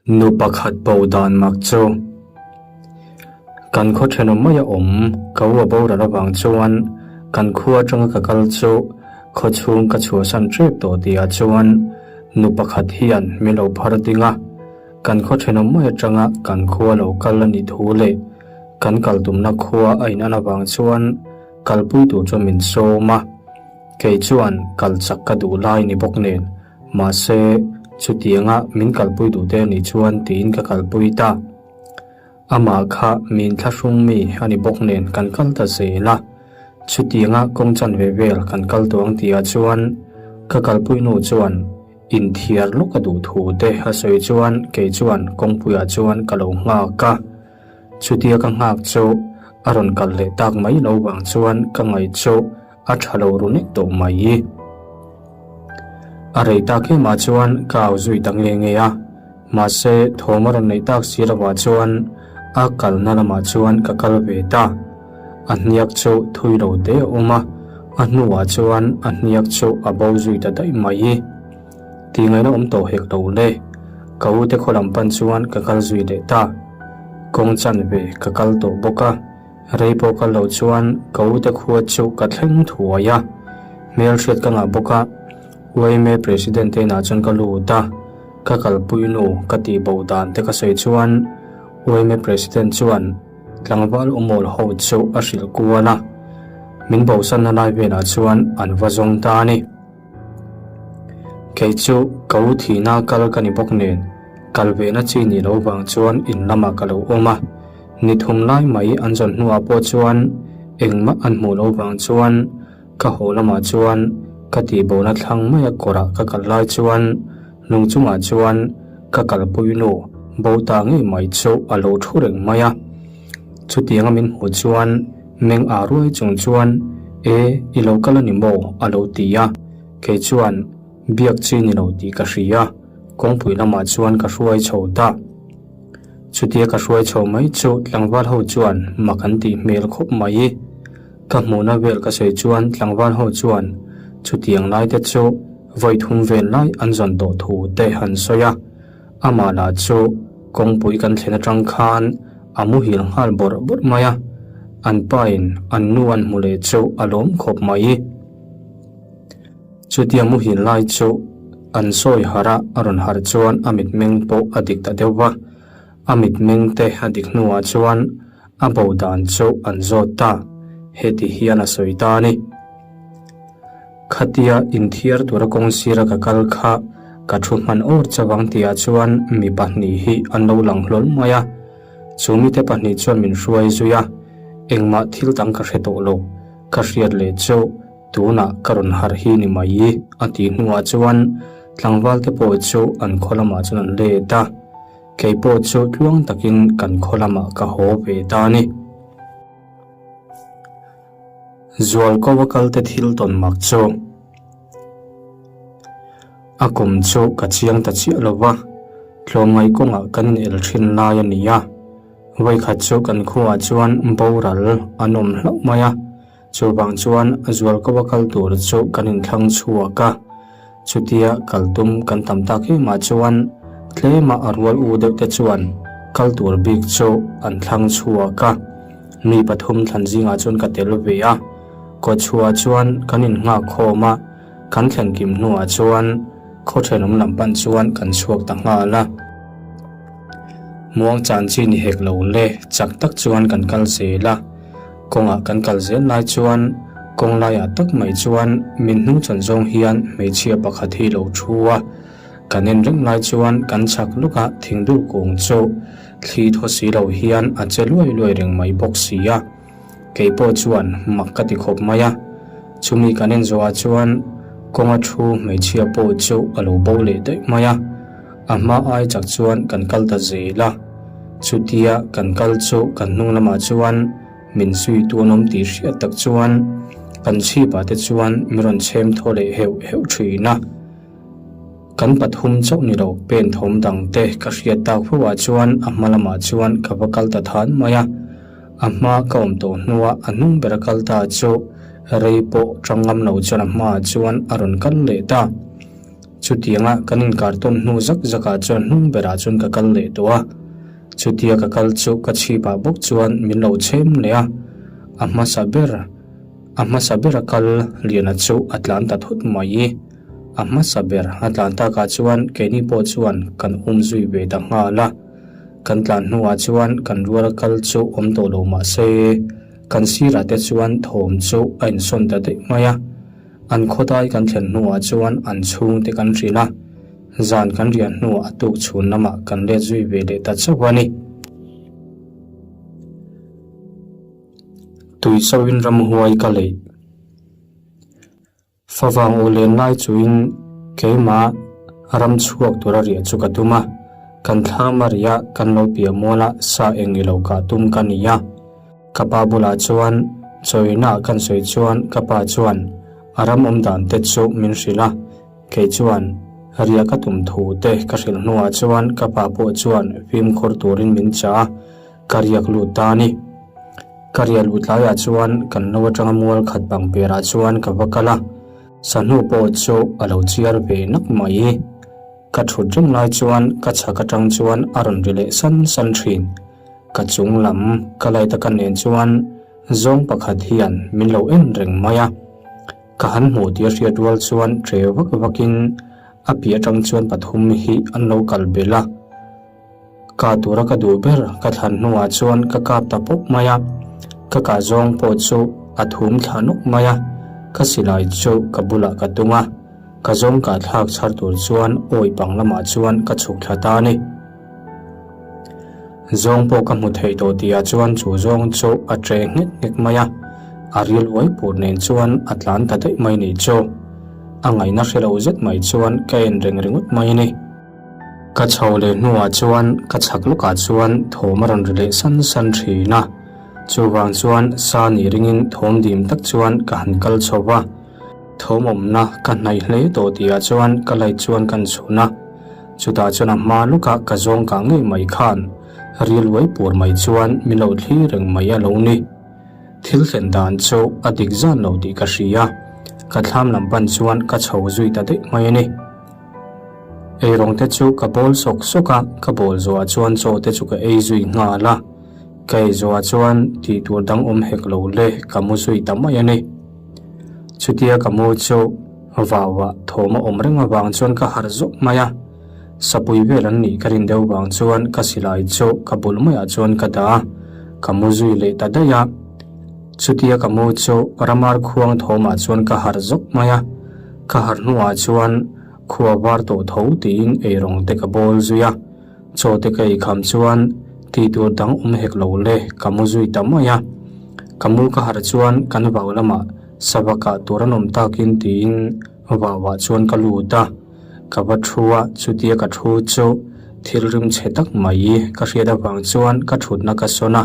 Nu pakhat bo dan mak chu. Kan khaw thenawm mai a awm ka u a boral avang chuan kan khua atanga ka kal chu khaw chhung ka chhuahsan tep tawh tihah chuan nu pakhat hian min lo phar ding a. Kan khaw thenawm mai atanga kan khua lo kal a nih thu leh kan kal tumna khua a in an avang chuan kalpui tur chuan min sawm a. Kei chuan kal chak ka duh lai ni bawk nen Mahse, chutianga min kalpui duh te anih chuan tiin ka kalpui ta. Amah kha min thlahrung mi a ni bawk nen kan kal ta zel a. Chutianga kawng chanve vel kan kal tawh ang tihah chuan ka kalpui nu chuan inthiar lawk a duh thu te a sawi chuan kei chuan kawngpuiah chuan ka lo nghak a. Chutia ka nghak chu a rawn kal leh tak mai lo vang chuan ka ngaih chu A tha lo ru nek tawh mai. A rei tak emah chuan ka au zui ta nge nge a, mahse thawm a rawn neih tak si lovah chuan a kalna lamah chuan ka kal ve ta. A hniak chu thui lo te a awm a, a hnuah chuan a hniak chu a bo zui ta daih mai. Tih ngaihna awm tawh hek lo le. Ka u te khaw lam pan chuan ka kal zui leh ta. Kawng chanve ka kal tawh bawk a. Rei pawh kal loh chuan ka ute khua chu ka thleng thuai a, hmelhriat ka ngah bawk a, yma President te inah chuan ka lut a, ka kalpui nu ka tih bo dan te ka sawi chuan yma President chuan tlangval awmawl ho chu a hrilh kual a, min bosanna lai velah chuan an va zawng ta a ni. Kei chu ka u thihna kal ka ni bawk nen, kal vehna chi nih loh vang chuan in lamah ka lo awm a. Ni thum lai mai an zawn hnuah pawh chuan engmah an hmuh loh vang chuan ka haw lamah chuan ka tihbohna thlang maia kawrah ka kal lai chuan lung chungah chuan ka kalpui nu bo ta ngei mai chu a lo thu reng mai a. Chutianga min hmuh chuan meng ah ruai chung chuan, E, i lo kal a ni maw? a lo ti a. Kei chuan, Biak chi ni lo tih ka hria, kawngpui lamah chuan ka hruai chho ta. Chutia ka hruai chho mai chu tlangval ho chuan mak an tih hmel khawp mai. Ka hmuhna vel ka sawi chuan tlangval ho chuan chutiang lai te chu vawi thum vel lai an zawn tawh thu te han sawi a. Amah lah chu kawngpui kan thlen atang khan a muhil nghal bawrh bawrh mai a, an pain an nu an hmu leh chu a lawm khawp mai. Chutia muhil lai chu an sawi harh a, a rawn harh chuan a mitmeng pawh a dik ta deuh va, a mitmeng te a dik hnuah chuan a bo dan chu an zawt ta, heti hian a sawi ta a ni. Khatia inthiar tura kawng sira ka kal kha ka thu hman awr chavang tihah chuan mi pahnih hi an lo lang hlawl mai a, chu mite pahnih chuan min hruai zui a, engmah thil dang ka hre tawh lo, ka hriat leh chu tunah ka rawn harh hi ni mai i a tih hnuah chuan tlangval te pawh chu an khaw lamah chuan an let a, kei pawh chu tluang takin kan khaw lamah ka haw ve ta a ni. Zualkova kalte thil tawn mak chu a kum chu ka chiang ta chiah lo va, tlawmngaih kawngah kan in el thin lai a ni a. Vawikhat chu kan khuaah chuan boral an awm hlauh mai a, chuvang chuan Zualkova kal tur chu kan inthlang chhuak a. Chutia kal tum kan tam tak emah chuan tlema a rual u deuh te chuan kal tur bik chu an thlang chhuak a. Mi pathum thlan zingah chuan ka tel ve a, kawchhuah chuan kan innghak khawm a, kan thlen kim hnuah chuan khaw thenawm lam pan chuan kan chhuak ta nghal a. Muang chan chi ni hek lo le, chak tak chuan kan kal zel a. Kawngah kan kal zel lai chuan kawng laiah tak mai chuan min hnung chan zawng hian hmeichhia pakhat hi lo thu a, kan en reng lai chuan kan chhak lawkah thingdur kung chu thli thaw si lo hian a che luai luai reng mai bawk si a, kei pawh chuan mak ka ti khawp mai a. Chumi kan en zawhah chuan kawnga thu hmeichhia pawh chu a lo bo leh daih mai a, a hma ai chak chuan kan kal ta zel a. Chutia kan kal chu kan hnung lamah chuan min zui tu an awm tih hriat tak chuan kan chhipah te chuan min rawn chhem thaw leh heuh heuh thin a. Kan pathum chauh ni lo pen thawm dang te ka hriat tak fo ah chuan a hma lamah chuan ka va kal ta than mai a, a hma ka awm tawh hnua a hnung bera kal ta chu rei pawh tang ngam lo chuan a hmaah chuan a rawn kal leh ta. Chutianga kan inkartawn hnu zak zakah chuan hnung berah chuan ka kal leh tawh a. Chutia ka kal chu ka chhipah bawk chuan min lo chhem leh a, a hmasa ber a hmasa bera kal Liana chu a tlan ta thut mai. A hmasa ber a tlan takah chuan keini pawh chuan kan um zui ve ta nghal a. Kan tlan hnuah chuan kan rual kal chu awm tawh lo mah se, kan sirah te chuan thawm chu a insawn ta daih mai a. An khawdai kan thlen hnuah chuan an chhungte kan hrilh a, zan kan riah hnuah a tuk chhun lamah kan let zui ve leh ta chauh a ni. Tuisoin ramhuai ka leih. Favang u len lai chuin keimah ram chhuak tura riah chu ka tum a, kan thlam a riah kan lo piah muala sa eng i lo kah tum ka ni a. Ka pa bulah chuan chawina kan sawi chuan ka pa chuan a ram awm dan te chu min hrilh a, kei chuan riah ka tum thu te ka hrilh hnuah chuan ka pa pawh chuan fimkhur turin min chah a, ka riak lut ta a ni. Ka riah luh tlaiah chuan kan lo atanga mual khat bang perah chuan ka va kal a, sahnu pawh chu a lo chiar ve nak mai. Ka thut reng lai chuan ka chhak atang chuan a rawn ri leh san san thin. Ka chung lam ka light a ka nen chuan zawng pakhat hian min lo en reng mai a. Ka han hmuh tih a hriat rual chuan tre vak vakin a piah atang chuan pathum hi an lo kal belh a. Kah tura ka duh ber ka thlan hnuah chuan ka kap ta pawp mai a, ka kah zawng pawh chu a thum thla nawk mai a, ka silai chu ka bulah ka tung a, ka zawng kah thlak chhar tur chuan awi pang lamah chuan ka chhuk thla ta a ni. Zawng pawh ka hmu thei tawh tihah chuan chu zawng chu a tre nghek nghek mai a, a ril uai pur nen chuan a tlan ta daih mai nih chu. A ngaihna hre lo zet mai chuan ka en reng ringawt mai a ni. Ka chho leh hnuah chuan ka chhak lawkah chuan thawm a rawn ri leh san san thin a, chuvang chuan sa nih ringin thawm dim tak chuan ka han kal chho va, thawm awmna ka hnaih hle tawh tihah chuan ka light chuan kan chhun a, chutah chuan a hma lawkah ka zawng kah ngei mai khan ril uai pur mai chuan min lo thlir reng mai a lo ni. Thil thlen dan chu a dik zan lo tih ka hria, ka thlam lam pan chuan ka chho zui ta daih mai a ni. Eirawng te chu ka bawl sawk sawk a, ka bawl zawhah chuan chaw te chu ka ei zui nghal a, ka ei zawhah chuan tih tur dang awm hek lo le ka mu zui ta mai a ni. Chutia ka mu chu vauah thawm a awm reng avang chuan ka harh zawk mai a, sapui vel an nih ka rin deuh vang chuan ka silai chu ka bul maiah chuan ka dah a, ka mu zui leh ta daih a. Chutia ka mu chu ramar khuang thawmah chuan ka harh zawk mai a, ka harh hnuah chuan khua var tawh tho tiin eirawng te ka bawl zui a, chaw te ka eikham chuan tih tur dang awm hek lo le ka mu zui ta mai a. Ka mu ka harh chuan kan vau lamah sava kah tur an awm takin tiin vauah chuan ka lut a, ka va thu a, chutia ka thu chu thil rim chhe tak mai ka hriat avang chuan ka thutna ka sawn a.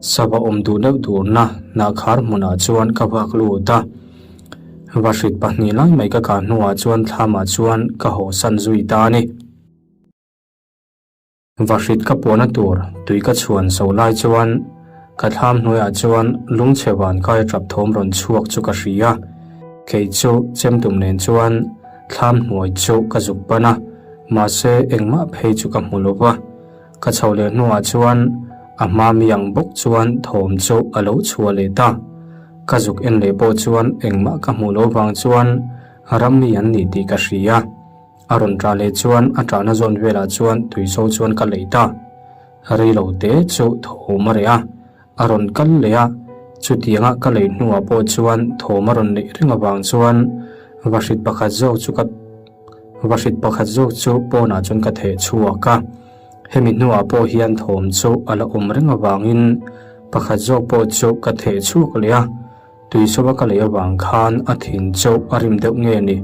Sava awm duh deuh durna hnahkhar hmunah chuan ka vak lut a, vahrit pahnih lai mai ka kah hnuah chuan thlamah chuan ka hawsan zui ta a ni. Vahrit ka puahna tur tui ka chhuan so lai chuan ka thlam hnuaiah chuan lungchhe vankai tap thawm rawn chhuak chu ka hria, kei chu chemtum nen chuan thlam hnuai chu ka zuk pan a, mahse engmah phei chu ka hmu lo va. Ka chho leh hnuah chuan a hma mi ang bawk chuan thawm chu a lo chhuah leh ta. Ka zuk en leh pawh chuan engmah ka hmuh loh vang chuan ram mi an ni tih ka hria. A rawn ṭah leh chuan a ṭahna zawn velah chuan tuiso chuan ka lei ta. Rei lo te chu thawm a reh a, a rawn kal leh a. Chutianga ka lei hnuah pawh chuan thawm a rawn neih reng avang chuan vahrit pakhat zawk chu ka Vahrit pakhat zawk chu pawnah chuan ka theh chhuak a, hemi hnuah pawh hian thawm chu a la awm reng avangin pakhat zawk pawh chu ka theh chhuak leh a, tuisawva ka lei avang khan a thin chu a rim deuh nge ni,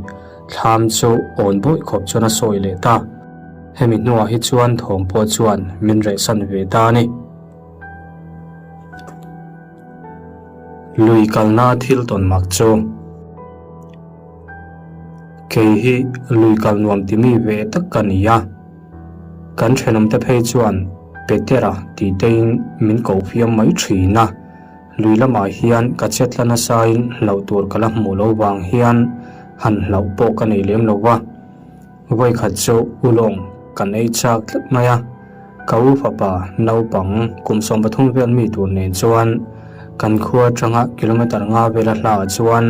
thlam chu awn bawih khawp chuan a sawi leh ta. Hemi hnuah hi chuan thawm pawh chuan min rehsan ve ta a ni. Lui kalna thil tawn mak chu. Kei hi lui kal nuam ti mi ve tak ka ni a, kan thenawmte phei chuan Petera tih tein min ko fiam mai thin a, lui lamah hian ka chetla nasain hlauh tur ka la hmuh loh vang hian han hlauh pawh ka nei lem lo va. Vawikhat chu ulawng kan ei chak tlat mai a, ka u fapa naupang kum 13 vel mi tur nen chuan kan khua atanga kilometer nga vela hla ah chuan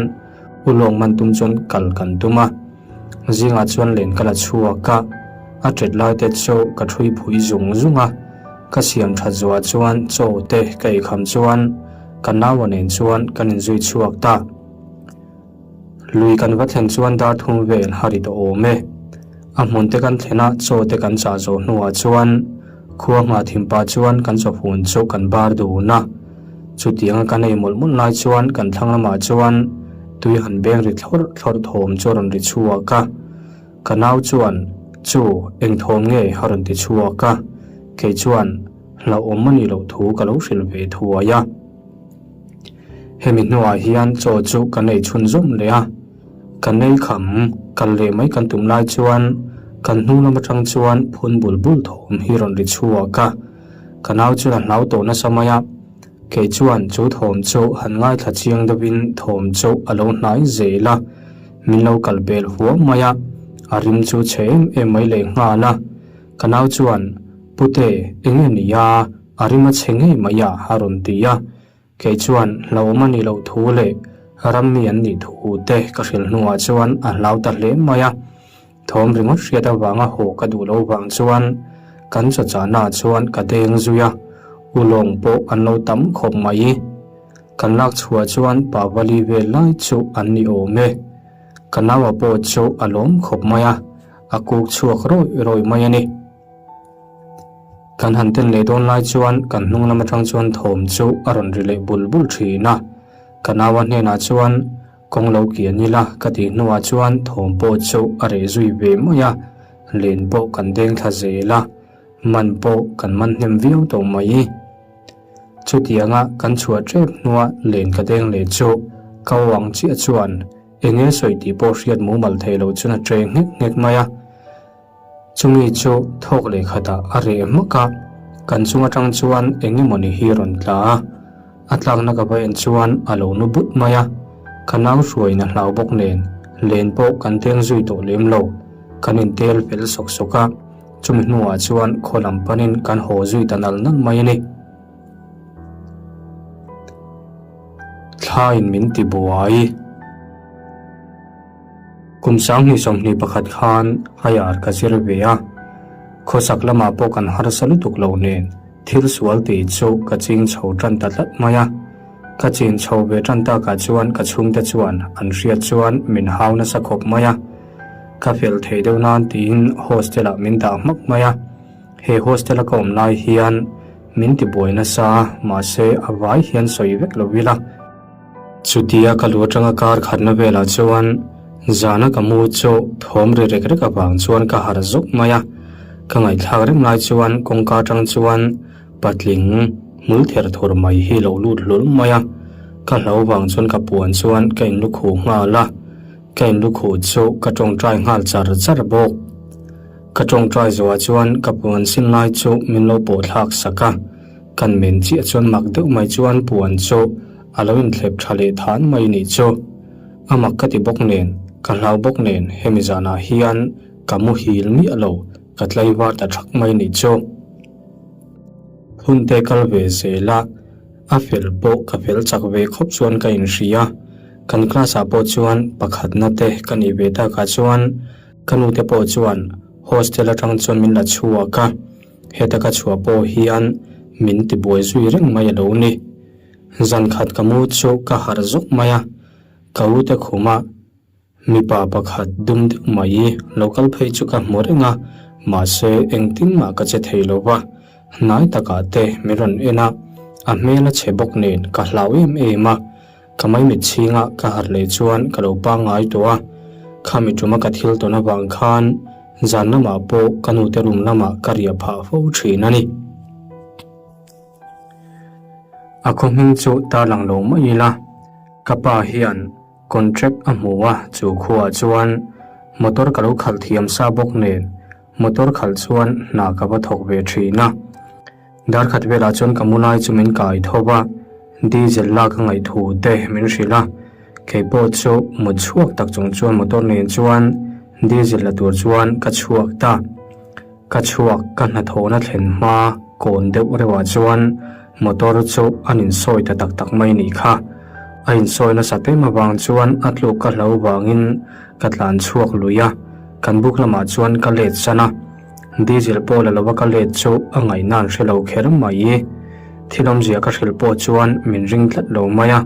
ulawng man tum chuan kal kan tum a. Zingah chuan len ka la chhuak a, a ṭet lai te chu ka ṭhui phui zung zung a, ka siam ṭhat zuah chuan chaw te ka eikham chuan ka naua nen chuan kan inzui chhuak ta. Lui kan va thlen chuan dar thum vel a ri tawh awm e. A hmun te kan thlen a, chaw te kan chah zawh hnuah chuan khua nghah thim pah chuan kan chawfun chu kan bar dun a. Chutianga kan ei mawlh mawlh lai chuan kan thlang lamah chuan tui han beng ri thlawrh thlawrh thawm chu a rawn ri chhuak a. Ka nau chuan, Chu, eng thawm nge? a rawn ti chhuak a. Kei chuan, Hlauhawm a nih loh thu ka lo hrilh ve thuai a. Hemi hnuah hian chaw chu kan ei chhunzawm leh a. Kan ei kham, kal leh mai kan tum lai chuan kan hnung lam atang chuan phun bul bul thawm hi rawn ri chhuak a. Ka nau chuan a hlau tawh nasa mai a, kei chuan chu thawm chu han ngaithla chiang deuhin thawm chu a lo hnai zel a, min lo kal bel huam mai a, a rim chu chhe em em mai leh nghal a. Ka nau chuan, Pute, eng nge ni a, a rim a chhe ngei mai a, a rawn ti a. Kei chuan hlauhawm a nih loh thu leh ram mi an nih thu te ka hrilh hnuah chuan a hlau ta hle mai a. Thawm ringawt hriat avanga haw ka duh lo vang chuan kan chawchahnaah chuan ka deng zui a, ulawng pawh an lo tam khawp mai. Kan lak chhuah chuan Pavali vel lai chu an ni awm e. Ka naua pawh chu a lawm khawp mai a, a kuk chhuak rawih rawih mai a ni. Kan han ten leh dawn lai chuan kan hnung lam atang chuan thawm chu a rawn ri leh bul bul thin a, ka naua hnenah chuan kawng lo kian ila ka tih hnuah chuan thawm pawh chu a reh zui ve mai a, len pawh kan deng thla zel a, man pawh kan man hnem viau tawh mai. Chutianga kan chhuah tep hnua len ka deng leh chu ka aw ang chiah chuan eng nge sawi tih pawh hriat mumal thei lo chuan a ṭe nghek nghek mai a. Chumi chu thawk leh khatah a reh hmak a, kan chung atang chuan eng emawni hi rawn tla a, a tlakna ka va en chuan a lo nu but mai a, ka nau hruaiin a hlau bawk nen len pawh kan teng zui tawh lem lo, kan intel fel sawk sawk a, chumi hnuah chuan khaw lam panin kan haw zui ta nal nal mai a ni. Thlaiin min ti buai. Kum 2021 khan higher ka zir ve a, khawsak lamah pawh kan harsa lutuk lo nen thil sual tih chu ka ching chho tan ta tlat mai a. Ka chin chho ve tan takah chuan ka chhungte chuan an hriat chuan min hau nasa khawp mai a. Ka fel thei deuh nan tiin hostel ah min dah hmak mai a. He hostel a ka awm lai hian min tibuai nasa a, mahse a vai hian sawi vek lo ila. Chutia ka lu atanga kar khatna velah chuan zana ka mu chu thawm ri rek rek avang chuan ka harh zawk mai a, ka ngaihthlak reng lai chuan kawngka atang chuan patling hmul ther thur mai hi lo lut hlul mai a, ka hlo vang chuan ka puan chuan ka inlukhuh nghal a, ka inlukhuh chu ka tawngtai nghal char char bawk. Ka tawngtai zawhah chuan ka puan sin lai chu min lo pawh thlak sak a. Kan men chiah chuan mak deuh mai chuan puan chu a lo inthlep tha leh than mai nih chu. A mak ka ti bawk nen, ka hlau bawk nen hemi zanah hian ka muhil miah lo, ka tlaivar ta thak mai nih chu. Hun te kal ve zel a, a fel pawh ka fel chak ve khawp chuan ka inhria. Kan class ah pawh chuan pakhatna te ka nih ve takah chuan ka nu te pawh chuan hostel atang chuan min la chhuak a. Heta ka chhuah pawh hian min tibuai zui reng mai a lo ni. Zan khat ka mu chu ka harh zawk mai a, ka u te khuma mipa pakhat dum deuh mai lo kal phei chu ka hmu reng a, mahse engtin mah ka che thei lo va, hnai takah te min rawn en a, a hmel a chhe bawk nen ka hlau em em a. Ka maimit chhinga ka harh leh chuan ka lo pangngai tawh a, khami tuma ka thil tawn avang khan zan lamah pawh ka nute room lamah ka riah phah fo thin a ni. A khaw hming chu tarlang lo mai ila, ka pa hian contract a hmu a, chu khuaah chuan motor ka lo khalh thiam sa bawk nen motor khalh chuan hna ka va thawk ve thin a. Dar khat velah chuan ka mu lai chu min kai tho va, diesel lak a ngaih thu te min hrilh a, kei pawh chu mut chhuak tak chung chuan motor nen chuan Diesel la tur chuan ka chhuak ta. Ka chhuak ka hnathawhna thlen hma kawn deuh reuhah chuan motor chu an insawi ta tak tak mai nih kha. A insawi nasat em avang chuan a tluk ka hlo vangin ka tlan chhuak lui a, kan buk lamah chuan ka let san a. Diesel pawh la lova ka let chu a ngaihna an hre lo kher mai. Thil awmzia ka hrilh pawh chuan min ring tlat lo mai a.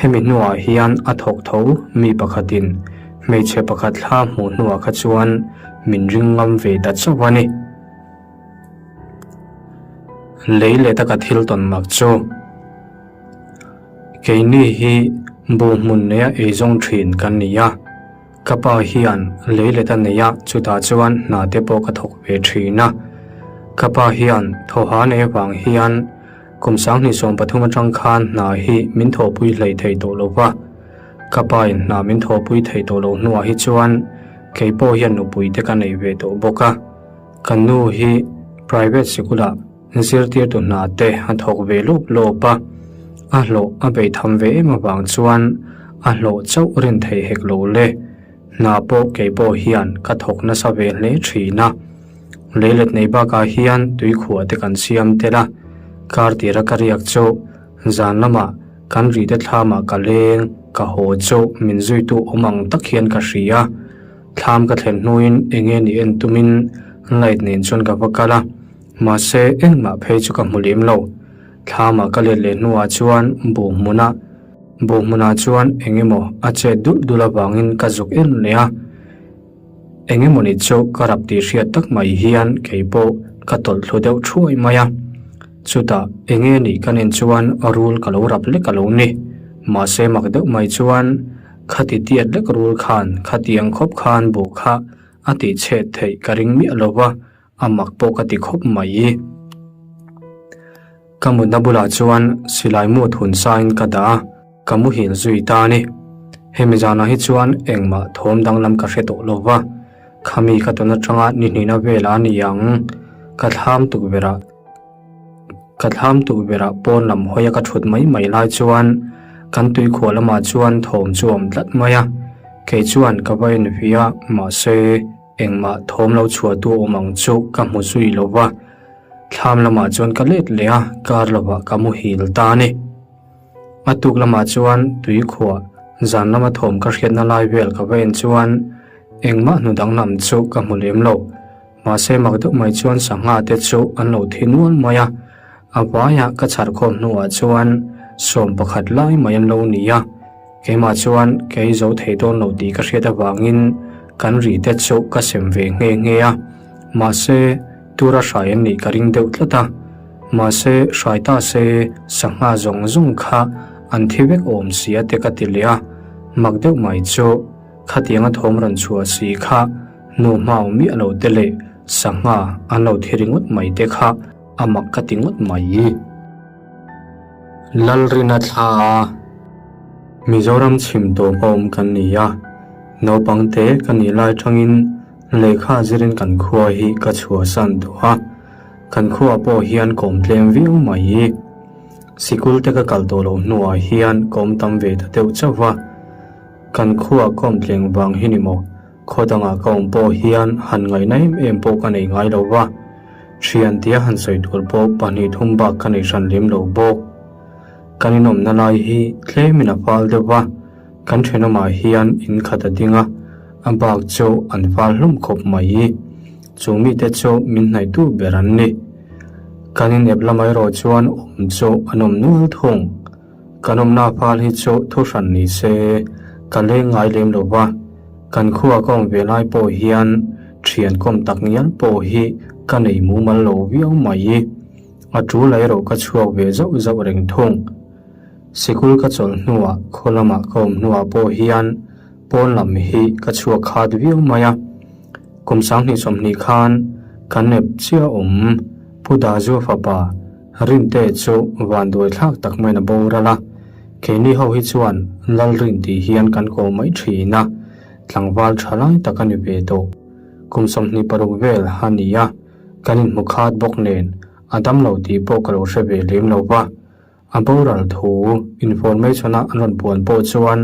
Hemi hnuah hian a thawk tho mi pakhatin hmeichhe pakhat thla hmuh hnuah kha chuan min ring ngam ve ta chauh a ni. Lei leh taka thil tawn mak chu keini hi bu hmun neia eizawng thin kan ni a, ka pa hian lei let a nei a, chutah chuan hna te pawh ka thawk ve thin a. Ka pa hian thawha nei avang hian Kum 2013 atang khan hna hi min thawhpui hlei thei tawh lo va, ka pa in hna min thawhpui thei tawh loh hnuah hi chuan kei pawh hian nupui te ka nei ve tawh bawk a. Ka nu hi private sikulah zirtirtu hna te a thawk ve lawp lawp a, a hlawh a bei tham ve em avang chuan a hlawh chauh rin thei hek lo le. Hna pawh kei pawh hian ka thawk nasa ve hle thin a. Leilet nei bakah hian tuikhuah te kan siam tel a, kar tira ka riak chu zan lamah kan rite thlamah ka leng ka haw chu min zuitu awm ang tak hian ka hria. Thlam ka thlen hnuin enge ni en tumin light nen chuan ka va kal a, mahse engmah phei chu ka hmu lem lo. Thlamah ka let leh hnuah chuan buh hmunah buh hmunah chuan eng emaw a chet dulh dulh avangin ka zuk en leh a. Eng emawni chu ka rap tih hriat tak mai hian kei pawh ka tawlh thlu deuh thuai mai a. Chutah eng nge nih ka nen chuan rul ka lo rap lek a lo ni. Mahse mak deuh mai chuan khati tiat lek rul khan khatiang khawp khan buh kha a tih chhet theih ka ring miah lo va, a mak pawh ka ti khawp mai. Ka mutna bulah chuan silai mu thun sain ka dah a. Ka muhil zui ta a ni. Hemi zanah hi chuan engmah thawm danglam ka hre tawh lo va, khami ka tawn atanga ni hnihna velah a ni ang. Ka thlam tukverhah ka thlam tukverhah pawn lam hawia ka thut mai mai lai chuan kan tuikhuah lamah chuan thawm chu a awm tlat mai a. Kei chuan ka va en vi a, mahse engmah thawm lo chhuahtu awm ang chu ka hmu zui lo va. Thlam lamah chuan ka let leh a, kar lovah ka muhil ta a ni. A tuk lamah chuan tuikhuah zan lama thawm ka hriatna lai vel ka va en chuan engmah hnu danglam chu ka hmu lem lo. Mahse mak deuh mai chuan sangha te chu an lo thi nual mai a, a vaiah ka chhar khawm hnuah chuan 11 lai mai an lo ni a. Keimah chuan kei zo thei dawn lo tih ka hriat avangin kan ri te chu ka sem ve nghe nghe a, mahse tura hrai an nih ka ring deuh tlat a. Mahse, hrai ta se, sangha zawng zawng kha an thi vek awm si a te ka ti leh a, mak deuh mai chu khatianga thawm rawn chhuah si kha nu hmau miah lo te leh sangha an lo thi ringawt mai te kha a mak ka ti ngawt mai. Lalrina thla a Mizoram chhim tawp a awm kan ni a, naupang te ka nih lai tangin lehkha zirin kan khua hi ka chhuahsan tawh a. Kan khuaah pawh hian ka awm tlem viau mai. Sikul te ka kal tawh loh hnuah hian ka awm tam ve ta deuh chauh va. Kan khuaah ka awm tleng vang hi ni maw? Khaw dangah ka awm pawh hian han ngaihna em em pawh ka nei ngai lo va. Thian tia han sawi tur pawh pahnih thum bak ka nei hran lem lo bawk. Kan inawmna lai hi tlemin a fal deuh va, kan thenawmah hian in khat a ding a, a bak chu an fal hlawm khawp mai. Chu mite chu min hnaihtu ber an ni. Kan inep lamah erawh chuan awm chu an awm nual thung. Kan awmna fal hi chu thuhran ni se ka leng ngai lem lo va, kan khua ka awm ve lai pawh hian thian kawm tak ngial pawh hi ka nei mumal lo viau mai. A tul erawh ka chhuak ve zauh zauh reng thung. Sikul ka chawlh hnuah khaw lamah ka awm hnuah pawh hian pawn lam hi ka chhuak khat viau mai a. Kum 2020 khan kan ep chiah awm Pu Dazua fapa Rinte chu vanduai thlak tak maiin a boral a, keini ho hi chuan Lalrin tih hian kan ko mai thin a, tlangval tha lai tak a ni ve tawh. Kum 26 vel a ni a, kan inhmu khat bawk nen a damlo tih pawh ka lo hre ve lem lo va. A boral thu information a an rawn puan pawh chuan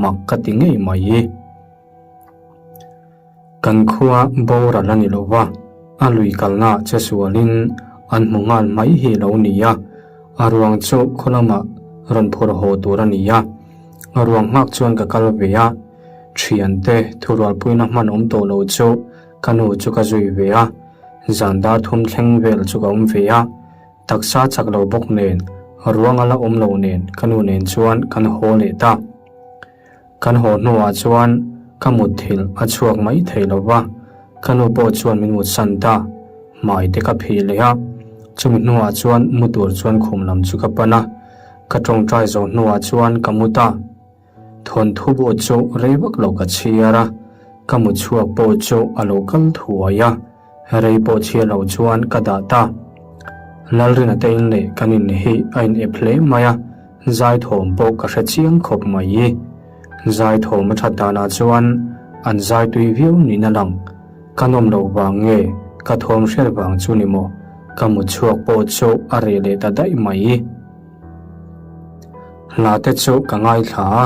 mak ka ti ngei mai. Kan khua boral a ni lo va, a lui kalnaah che sualin an hmu nghal mai hi lo ni a, a ruang chu khaw lamah rawn phur haw tur a ni a. A ruang nghak chuan ka kal ve a, thiante thurualpuina hman awm tawh lo chu ka nu chu ka zui ve a, zan dar thum thleng vel chu ka awm ve a, taksa chak lo bawk nen, ruang a la awm lo nen ka nu nen chuan kan haw leh ta. Kan haw hnuah chuan ka mutthilh a chhuak mai thei lo va, ka nu pawh chuan min mutsan ta. Hmai te ka phih leh a, chumi hnuah chuan mu tur chuan khum lam chu ka pan a, ka tawngtai zawh hnuah chuan ka mu ta. Thawnthu bu chu rei vak lo ka chhiar a, ka mu chhuak pawh chu a lo kal thuai a, rei pawh chhiar lo chuan ka dah ta. Lalrina te in leh kan in hi a in ep hle mai a, Zaithawm pawh ka hre chiang khawp mai. Zaithawm a that danah chuan an zai tui viau niin a lang. Ka nawm loh vang nge ka thawm hriat vang chu ni maw? Ka mut chhuak pawh chu a reh leh ta daih mai. Hla te chu ka ngaithla a,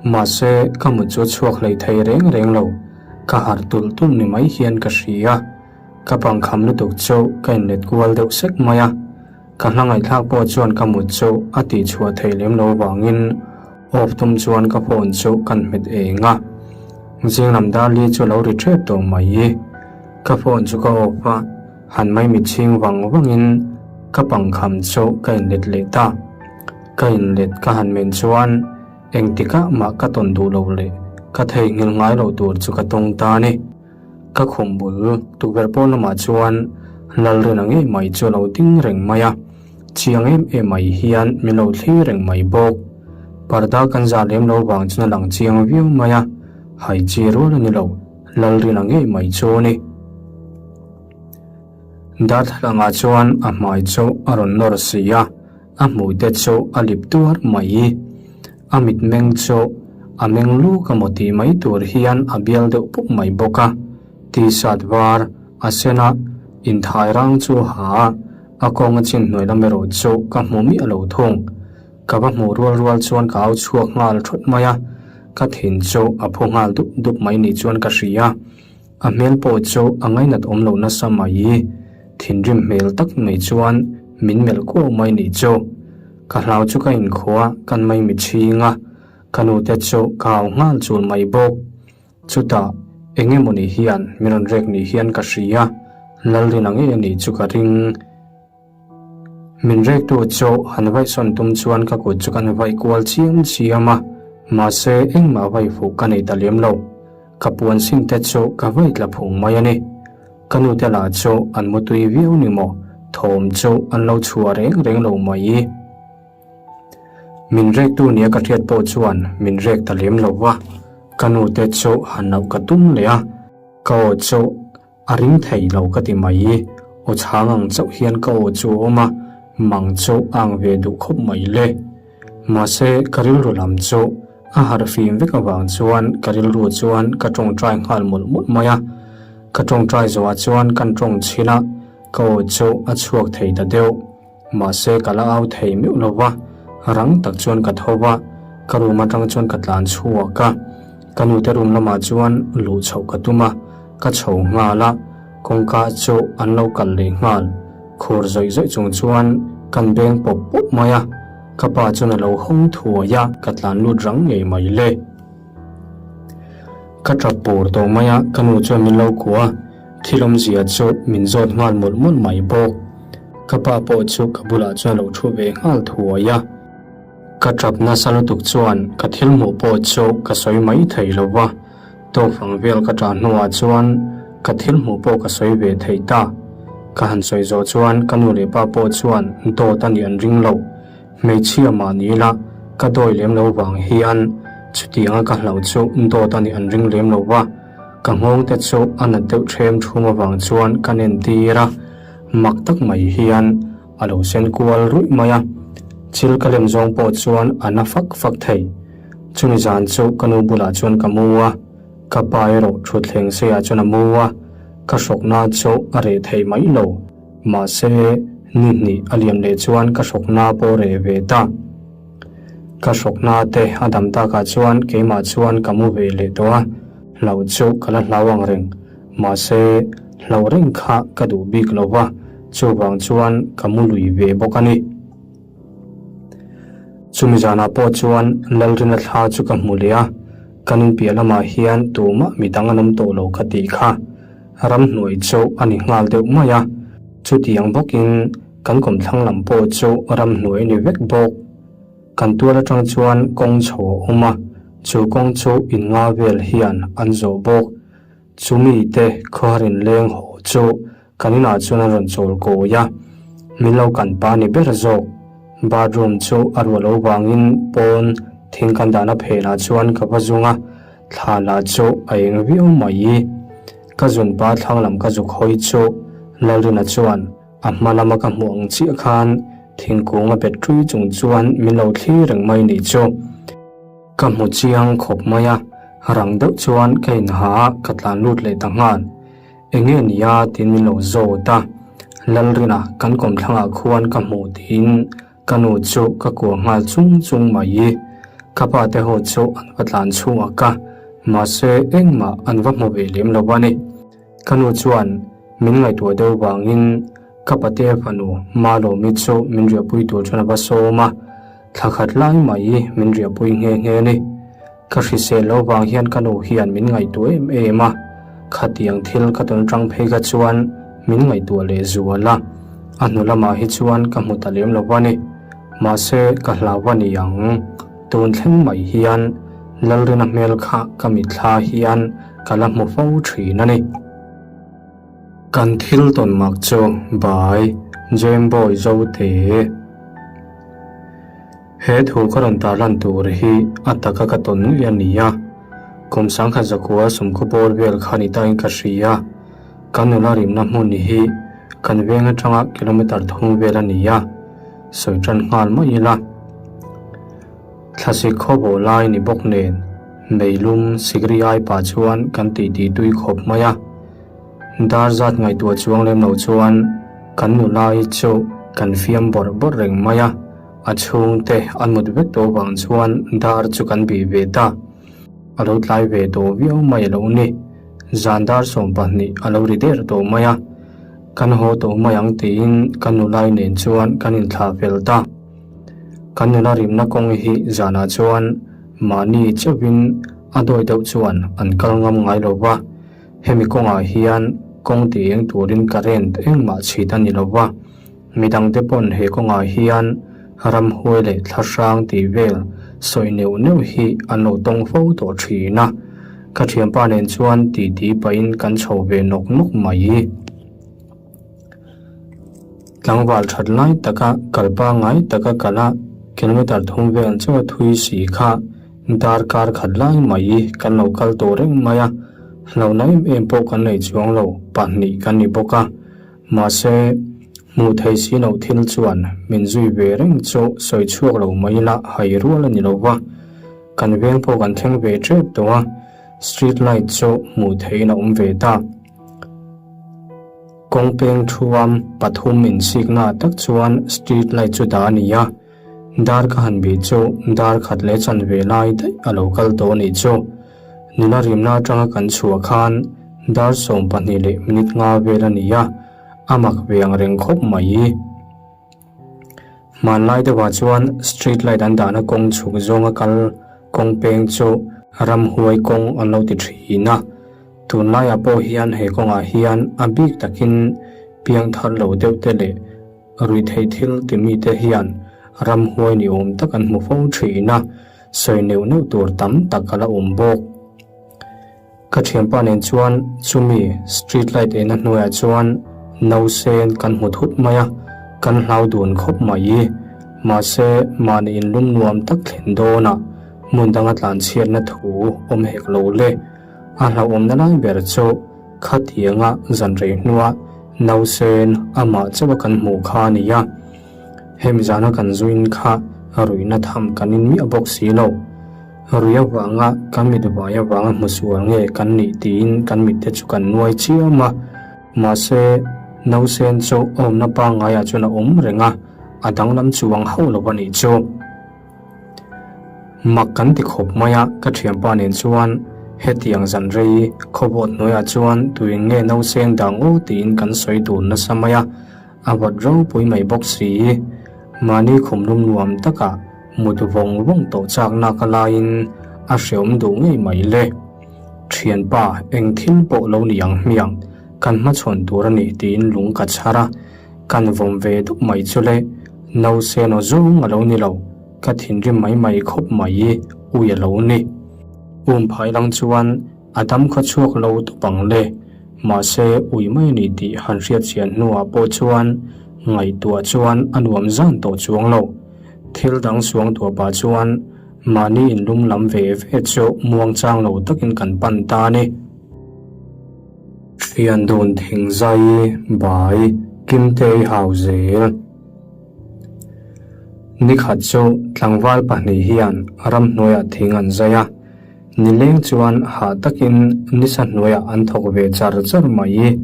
mahse ka mut chu a chhuak hlei thei reng reng lo. Ka harh tulh tulh ni mai hian ka hria. Ka pangkham lutuk chu ka inlet kual deuh sek mai a. Ka hla ngaihthlak pawh chuan ka mut chu a tih chhuah theih lem lo vangin off tum chuan ka phone chu kan hmet eng a. Zing lam dar li chu lo ri ṭhep tawh mai. Ka phone chu ka off a, han mai mit chhing vang vangin ka pangkham chu ka inlet leh ta. Ka inlet ka han men chuan engtikah mah ka tawn duh lo leh ka theihnghilh ngai loh tur chu ka tawng ta a ni. Ka khum bul tukverh pawn lamah chuan Lalrina ngei mai chu a lo ding reng mai a, chiang em em mai hian min lo thlir reng mai bawk. Parda kan zah lem lo vang chuan a lang chiang viau mai a, hai chi rual a ni lo, Lalrina ngei mai chu a ni. Darthlalangah chuan a hmai chu a rawn nawr si a, a hmui te chu a lip tuar mai. A mitmeng chu a meng luk a maw tih mai tur hian a bial deuh puk mai bawk a, t-shirt var a sen a, inthai rang chu a ha a, a kawng a chin hnuai lam erawh chu ka hmu miah lo thung. Ka va hmuh rual rual chuan ka au chhuak nghal thawt mai a, ka thin chu a phu nghal dup dup mai ni chuan ka hria. A hmel pawh chu a ngainat awm lo nasa mai, thinrim hmel tak mai chuan min melh kuau mai ni chu. Ka hlau chu ka inkhua kan mai mi chhing a, ka nute chu ka hau nghal chul mai bawk. Chutah eng emawni hian min rawn rek ni hian ka hria, Lalrina ngei a nih chu ka ring. Min rektu chu han vaihsawn tum chuan ka kut chu kan vaih kual chiam chiam a, mahse engmah vaih fuh ka nei ta lem lo. Ka puan sin te chu ka vaih tla phung mai a ni. Ka nute lah chu an mutui viau ni maw, thawm chu an lo chhuah reng reng lo mai. Min rektu nia ka hriat pawh chuan min rek ta lem lo va, ka nute chu han loh ka tum leh a, ka aw chu A ring thei lo ka ti mai. Aw chhang ang chauh hian ka aw chu a awm a, mang chu a ang ve duh khawp mai le. Mahse, ka rilru lam chu a harh fim vek avang chuan ka rilru chuan ka tawngtai nghal mawlh mawlh mai a. Ka tawngtai zawhah chuan kan tawng chhin a, ka aw chu a chhuak thei ta deuh. Mahse ka la au thei meuh lo va, rang tak chuan ka tho va, ka room atang chuan ka tlan chhuak a, ka nute room lamah chuan luh chhoh ka tum a, ka chho nghal a, kawngka chu an lo kal leh nghal, khur zawih zawih chung chuan kan beng pawp pawp mai a, ka pa chuan a lo hawng thuai a, ka tlan lut rang ngei mai le. Ka tap pur tawh mai a, ka nu chuan min lo kuah a, thil awmzia chu min zawt nghal mawlh mawlh mai bawk. Ka pa pawh chu ka bulah chuan a lo thu ve nghal thuai a. Ka tap nasa lutuk chuan ka thil hmuh pawh chu ka sawi mai thei lo va, tawkfang vel ka tah hnuah chuan ka thil hmuh pawh ka sawi ve thei ta. Ka han sawi zawh chuan ka nu leh pa pawh chuan dawt a nih an ring lo. Hmeichhia mah ni ila ka dawi lem lo vang hian chutianga ka hlauh chu dawt a nih an ring lem lo va, ka nghawng te chu a nat deuh ṭhem ṭhum avang chuan ka nen tir a, mak tak mai hian a lo sen kual ruih mai a, thil ka lem zawng pawh chuan a na fak fak thei. Chumi zan chu ka nu bulah chuan ka mu a, ka pa erawh thutthleng seiah chuan a mu a, ka hrawkna chu a reh thei mai lo. Mahse, ni hnih a liam leh chuan ka hrawkna pawh reh ve ta. Ka hrawkna te a dam takah chuan keimah chuan ka mu ve leh tawh a, hlauh chu ka la hlau ang reng. Mahse, hlauh reng kha ka duh bik lo va, chuvang chuan ka mu lui ve bawk a ni. Chumi zanah pawh chuan Lalrina thla chu ka hmu leh a, kan inpiah lamah hian tumah midang an awm tawh lo ka tih kha. Ramhnuai chu a ni nghal deuh mai a, chutiang bawkin kan kawmthlang lam pawh chu ramhnuai a ni vek bawk. Kan tual atang chuan kawng chho a awm a, chu kawng chu in nga vel hian an zawh bawk. Chumi te khawhar inleng haw chu kan inah chuan a rawn chawl kawi a, min lo kan pa ni ber zawk. Bathroom chu a ruah lo vangin pawn thing kan dahna phenah chuan ka va zung a, thla lah chu a eng viau mai. Ka zun pa thlang lam ka zuk hawi chu Lalrina chuan A hma lama ka hmuh ang chiah khan thingkung a bet ṭui chung chuan min lo thlir reng mai nih chu. Ka hmu chiang khawp mai a, rang deuh chuan ka inha a, ka tlan lut leh ta nghal. Eng nge nia tiin min lo zawt a, Lalrina kan kawmthlangah khuan ka hmuh tiin ka nu chu ka kuah nghal chung chung mai. Ka pa te ho chu an va tlan chhuak a, mahse engmah an va hmu ve lem lo a ni. Ka nu chuan min ngaihtuah deuh vangin ka patea fanu Malawmi chu min riahpui tur chuan a va sawm a, thla khat lai mai min riahpui nghe nghe a ni. Ka hrisel lo vang hian ka nu hian min ngaihtuah em em a, khatiang thil ka tawn tang phei kha chuan min ngaihtuah leh zual a, a hnu lamah hi chuan ka hmu ta lem lo a ni. Mahse ka hlau a ni ang. Tun thleng mai hian Lalrina hmel kha ka mitthla hian ka la hmu fo thin a ni. Kan thil tawn mak chu Bai Jemboy Zote. He thu ka rawn tarlan tur hi a taka ka tawn ngei a ni a, kum sangkhat zakua sawmkhaw bawr vel kha ni tain ka hria. Kan nula rimna hmun hi kan veng atanga kilometer thum vel a ni a, sawi tan nghal mai ila. Thlasik khawbawh lai ni bawk nen meilum sikri ai pah chuan kan titi tui khawp mai a. Dar zat ngaihtuah chuang lem lo chuan kan nula hi chu kan fiam bawrh bawrh reng mai a, a chhungte an mut vek tawh vang chuan dar chu kan bih ve ta. A lo tlai ve tawh viau mai a lo ni. Zan dar 12 a lo ri der tawh mai a, kan haw tawh mai ang tiin ka nulai nen chuan kan inthlah fel ta. Kan nula rimna kawng hi zanah chuan mahni chauhin a dawi deuh chuan an kal ngam ngai lo va, hemi kawngah hian kawng ti eng turin current engmah chhit a ni lo va, midangte pawn he kawngah hian ramhuai leh thlahrang tih vel sawi neuh neuh hi an lo tawng fo tawh thin a, ka thianpa nen chuan titi pahin kan chho ve nawk nawk mai. Tlangval that lai taka kal pangngai taka kal a kilometer thum vel chaw a thui si kha darkar khat lai mai kan lo kal tawh reng mai a, hlauhna em em pawh kan nei chuang lo pahnih kan ni bawk a, mahse hmuh thei si loh thil chuan min zui ve reng chu sawi chhuak lo mai ila hai rual a ni lo va, kan veng pawh kan thleng ve tep tawh a, street light chu hmuh theihin a awm ve ta. Kawng peng thuam pathum insikna tak chuan street light chu dah a ni a, dar ka han bih chu dar khat leh chanve lai daih a lo kal tawh a nih chu. Nula rimna atanga kan chhuah khan dar 12 leh minute nga vel a ni a, a mak ve ang reng khawp mai. Hmanlai deuhah chuan street light an dahna kawng chhuk zawnga kal kawng peng chu ramhuai kawng an lo ti thin a. Tunlaiah pawh hian he kawngah hian a bik takin piang thar lo deuh te leh ruihtheih thil ti mite hian ramhuai ni awm tak an hmu fo thin a, sawi neuh neuh tur tam tak a la awm bawk. Ka thianpa nen chuan chumi street light eina hnuaiah chuan nausen kan hmu thut mai a, kan hlau dun khawp mai. Mahse, mahni inlum nuam tak thlen dawnah hmun danga tlanchhiatna thu awm hek lo le. A hlauhawmna lai ber chu khatianga zan rei hnua nausen amah chauha kan hmuh kha a ni a. Hemi zana kan zuin kha ruihna tham kan in miah bawk si lo. Rui avanga kan mit vai avanga hmu sual nge kan nih tiin kan mitte chu kan nuai chiam a. Mahse, nausen chu a awmna pangngaiah chuan a awm reng a, a danglam chuang hauh lo a nih chu. Mak kan ti khawp mai a, ka thianpa nen chuan Hetiang zan rei khawbawt hnuaiah chuan tuin nge nauseng dang aw tiin kan sawi dun nasa mai a, a vawt ropui mai bawk si. Mahni khumlum nuam takah mut vawng vawng tawh chak nak a laiin a hreawm duh ngei mai le. Thianpa, eng thil pawh lo ni ang hmiang, kan hmachhawn tur a ni tiin lung ka chhar a, kan vawm ve dup mai chu le, nausên aw zawng a lo ni lo, ka thinrim mai mai khawp mai ui a lo ni. Um phai lang chuan a dam kha chhuak lo tawp ang le, mahse ui mai a ni tih han hriat chian hnuah pawh chuan ngaihtuah chuan a nuam zan tawh chuang lo. Thil dang suangtuah pah chuan mahni inlum lam ve ve chu muangchang lo takin kan pan ta a ni. Thian dun thing zai bai Kimtei hau zel. Nikhat chu tlangval pahnih hian ramhnuaiah thing an zai a, nileng chuan hah takin nisa hnuaiah an thawk ve char char mai.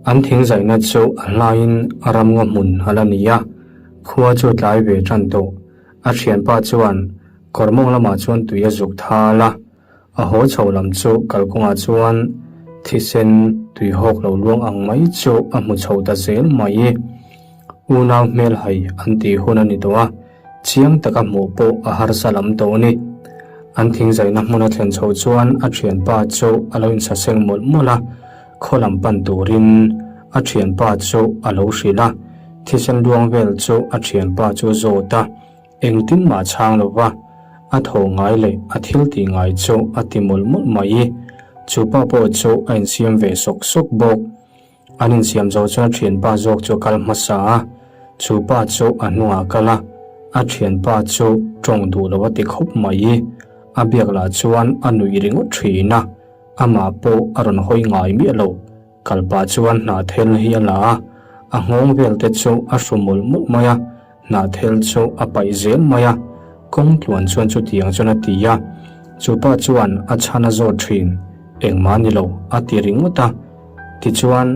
An thing zaihna chu a hlaiin ramngaw hmun a la ni a, khua chu tlai ve tan tawh. A thianpa chuan kawr mawng lamah chuan tui a zuk thal a. A haw chho lam chu kalkawngah chuan thisen tuihawk lo luang ang mai chu a hmu chho ta zel mai. Unau hmelhai an tih hun a ni tawh a, chiang taka hmuh pawh a harsa lam tawh a ni. An thingzaina hmun a thlen chho chuan a thianpa chu a lo insaseng mawlh mawlh a, khaw lam pan turin a thianpa chu a lo hrilh a, thisen luang vel chu a thianpa chu a zawt a. Engtin mah chhang lo va, a thaw ngai leh a thil tih ngai chu a ti mawlh mawlh mai. Chu pa pawh chu a insiam ve sawk sawk bawk. An insiam zo chuan a thianpa zawk chu a kal hmasa a, chu pa chu a hnungah a kal a, a thianpa chu tawng duh lo a ti khawp mai. A biak lah chuan a nuih ringawt thin a, amah pawh a rawn hawi ngai miah lo. Kal pah chuan hnahthel hi a la a, a nghawng vel te chu a hru mawlh mawlh mai a, hnahthel chu a paih zel mai a, kawng tluan chuan chutiang chuan a ti a, chu pa chuan a chhan a zawt thin, engmah ni lo a ti ringawt a. Tichuan,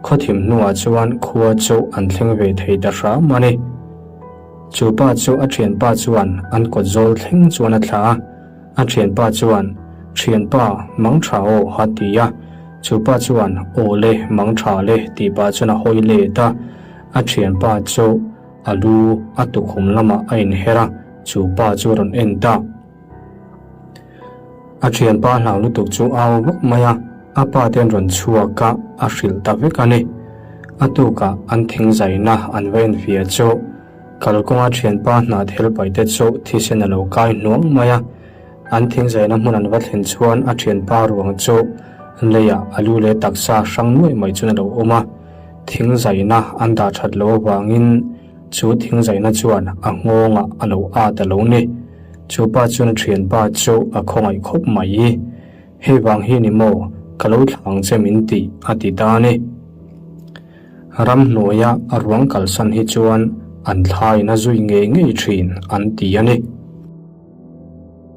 khawthim hnuah chuan khua chu an thleng ve thei ta hram a ni. Chu pa chu a thianpa chuan an kawt zawl thleng chuan a thlah a. A thianpa chuan, Thianpa, mang tha aw, a ti a. Chu pa chuan, Aw le, mang tha le, tih pah chuan a hawi let a. A thianpa chu a lu a tukhum lamah a inher a, chu pa chu a rawn en ta. A thianpa hlau lutuk chu a au vak mai a, a pa te an rawn chhuak a, a hrilh ta vek a ni. A tukah an thingzaina an va enfiah chu. Kalkawnga thianpa hna thil paihte chu thisen a lo kai hnuang mai a, an thingzaina hmun an va thlen chuan a thianpa ruang chu leiah a lu leh taksa hrang nuaih mai chuan a lo awm a, thingzaina an dah that loh avangin chu thingzaina chuan a nghawngah a lo at a lo ni. Chu pa chuan a thianpa chu a khawngaih khawp mai. Hei vang hi ni maw ka lo thlang che min tih a ti ta a ni. Ramhnuaia a ruang kalsan hi chuan an thlaiin a zui ngei ngei thin an ti a ni.